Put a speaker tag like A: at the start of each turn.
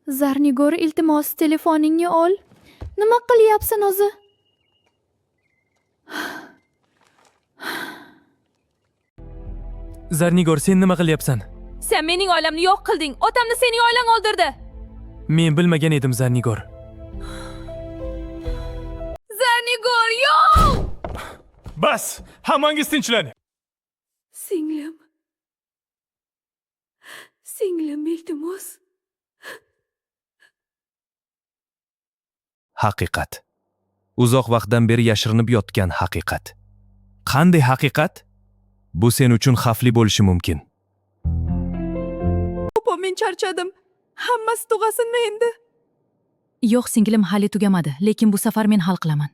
A: Zarnigor, iltimos, telefoningni ol. Nima qilyapsan o'zi?
B: Zarnigor, sen nima qilyapsan?
C: Sen mening oilamni yo'q qilding. Otamni sening oilang o'ldirdi.
B: Men bilmagan edim, Zarnigor.
C: Zarnigor, yo'q!
B: Bas, hammangiz tinchlan.
D: Singlim. Singlim, iltimos.
E: Haqiqat. Uzoq vaqtdan beri yashirinib yotgan haqiqat. Qanday haqiqat? Bu sen uchun xavfli bo'lishi mumkin.
D: Opa, men charchadim. Hammasi tug'asinmi endi?
C: Yo'q, singlim, hali tugamadi, lekin bu safar men hal qilaman.